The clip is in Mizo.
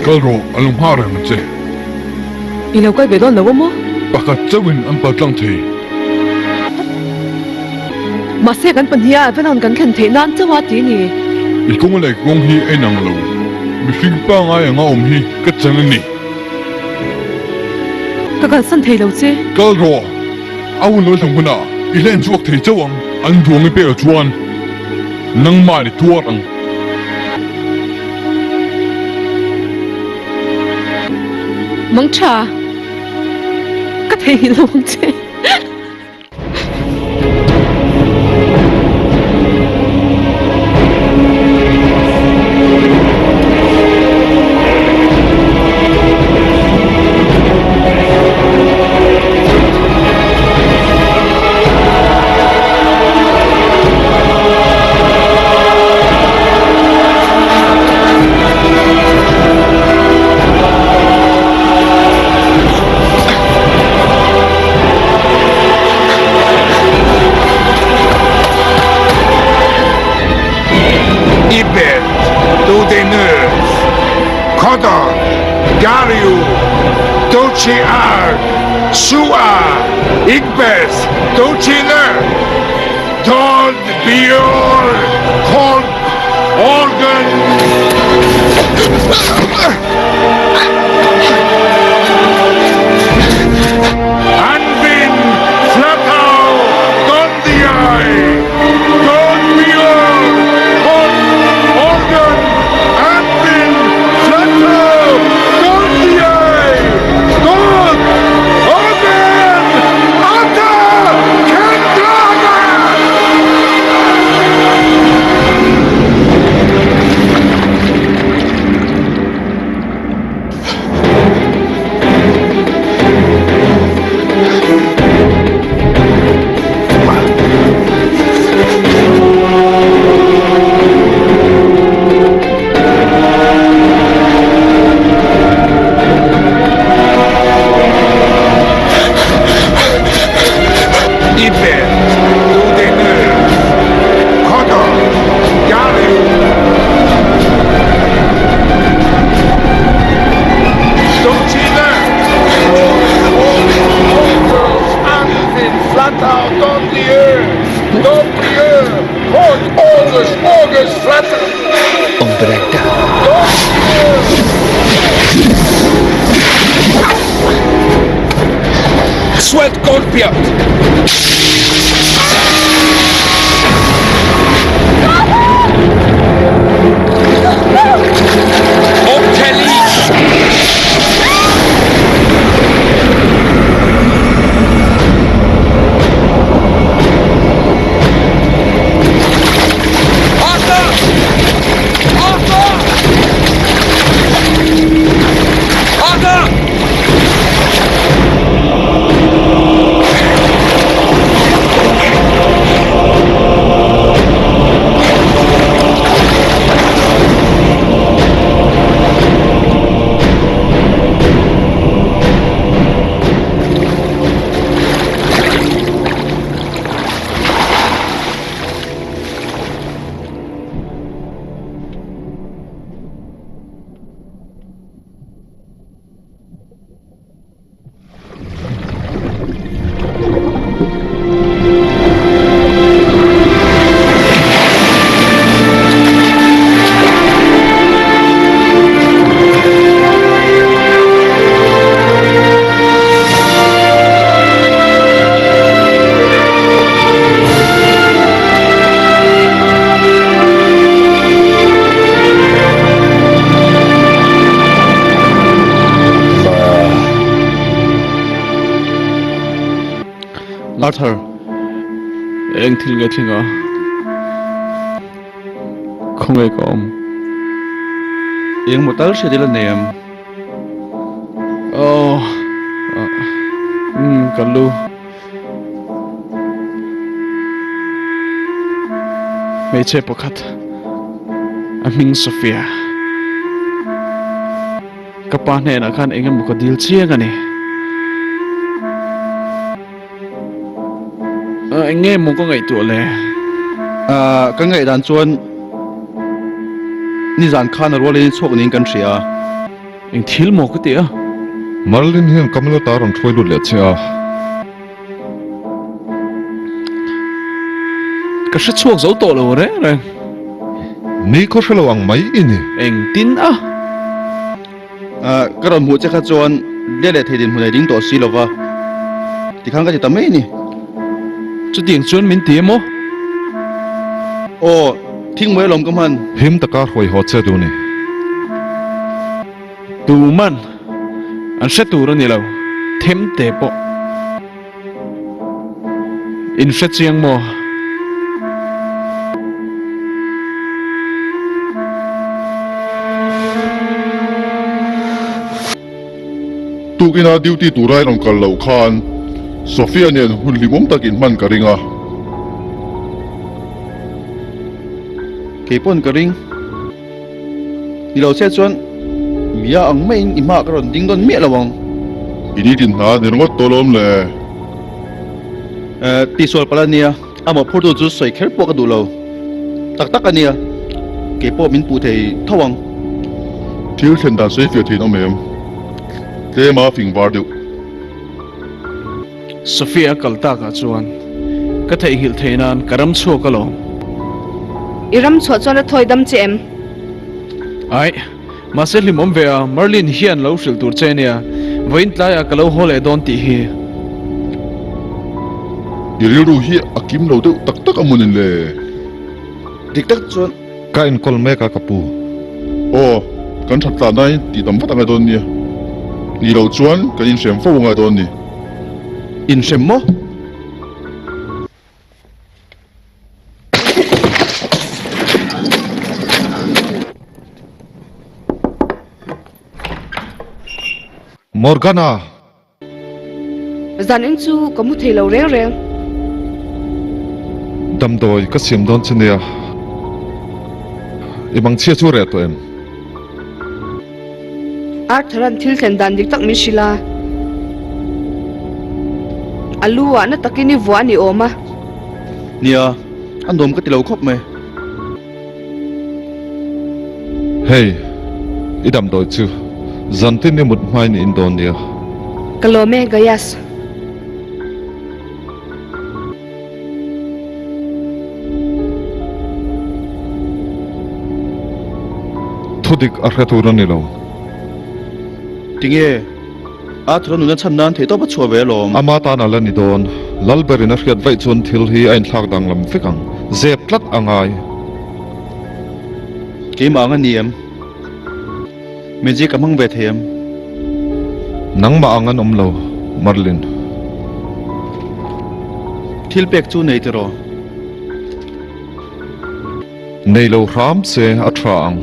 Kal rawh, an lo nghak reng ang che. I lo kal ve dawn lo a maw? Pakhat chauhin an pal tlang thei. Mahse kan pahniha Avalon kan thlen theih nan chauh a ti ni. I kawng leh ka kawng hi a inang lo. Mihring pangngai anga awm hi ka chan a ni. Ka kalsan thei lo che. Kal rawh, a hun lo thleng hunah i hlen chhuak thei chauh ang. An ruang i pek chuan nangmah i tuar ang. Mang tha, ka theihnghilh lo ang che. Ibert, Dudeneuve, Codor, Gariw, Dolce Arg, Sua, Igbeth, Dolce Todd, Bior, Corp, Organ. Anfin, Flatau, Dondiau, Todd, Bior, Corp, Organ, Anfin, Flatau, Dondiau, Todd, Organ, Atta, Kendraga! Ibert, Dudeneuve, Codor, Gariw, Dolcine, Anfin, Flatau, Dondieu, Dondieu, Port, August, August, Flatau, Ombretta. Sweat Gorpiad! O'Kelly! Arthur! Arthur! Arthur! Arthur, eng thil nge thleng a? Khawngaih ka awm. Eng maw tal hriat ila nei em? Oh, umm ka lu. Hmeichhe pakhat a hming Sophia. Ka pa hnenah khan eng emaw ka dil chiang a ni. Eng nge maw ka ngaihtuah le? Ka ngaihdan chuan nizan khan a rualin chhuak niin kan hria a. Eng thil maw ka ti a? Merlin hian Camelot a rawn hruai lut leh che a. Ka hre chhuak zo tawh lo reng reng. Ni khaw hre lo ang mai i ni. Engtin a? Ka rawn hmuh che kha chuan let leh thei dinhmun ei ding tawh si lova, tikhan ka ti ta mai a ni. Chutiang chuan min ti emaw? Aw, thing mai alawm ka hman. Him taka hruai haw che duh ni. Tuman an hre tur a ni lo, them te pawh. In hre chiang maw? Tukina duty tura i rawn kal loh khan Sophia nen hun hlimawm tak in hman ka ring a. Kei pawn ka ring. Ni lo che chuan mia ang maiin i hmaah ka rawn ding dawn miah lo ang. I nitin hna ni ringawt tawh lawm le. Eh, tihsual palh a nia, a mawhphurtu chu sawi kher pawh ka duh lo. Tak tak a nia, kei pawh min puh thei tho ang. Thil thlen dan sawi fiah thein awm em? Tlema fing var deuh. Sophia a kal takah chuan ka theihnghilh theih nan ka ram chhuak alawm. I ram chhuah chuan a thawi dam che em? Aih, mahse hlimawm ve a, Merlin hian lo hrilh tur che ania, vawiin tlaiah ka lo haw leh dawn tih hi. I rilru hi a kim lo deuh tak tak a mawnin le? Dik tak chuan. Ka enkawl mek a ka pu. Aw, kan that tlan lai tih tam vat a ngai dawn nia. Nih loh chuan kan inhrem fo a ngai dawn ni. Inhrem maw? Morgana! Zan in chu ka mu thei lo reng reng. Damdawi ka siam dawn che nia. I mangchhia chu reh tawh em? Arthur-a'n thil thlen dan dik tak min hrilh a. A lu ah na takin i vuah a ni awm a. Nia, a nuam ka ti lo khawp mai. Hei, i damdawi chu zantin i mut hmain i in dawn nia. Ka lawm e, Gaius. Thudik a hre tur a ni lo. Tinge? Arthur-a nuna chhan nan theihtawp a chhuah ve alawm. Ama tan a la ni dawn. Lalberin a hriat vaih chuan thil hi a inthlak danglam vek ang. Zep tlat a ngai. Keimah ang a ni em? Magic ka hmang ve thei em? Nangmah ang an awm lo, Merlin. Thil pek chu nei tiraw? Nei lo hram se a tha ang.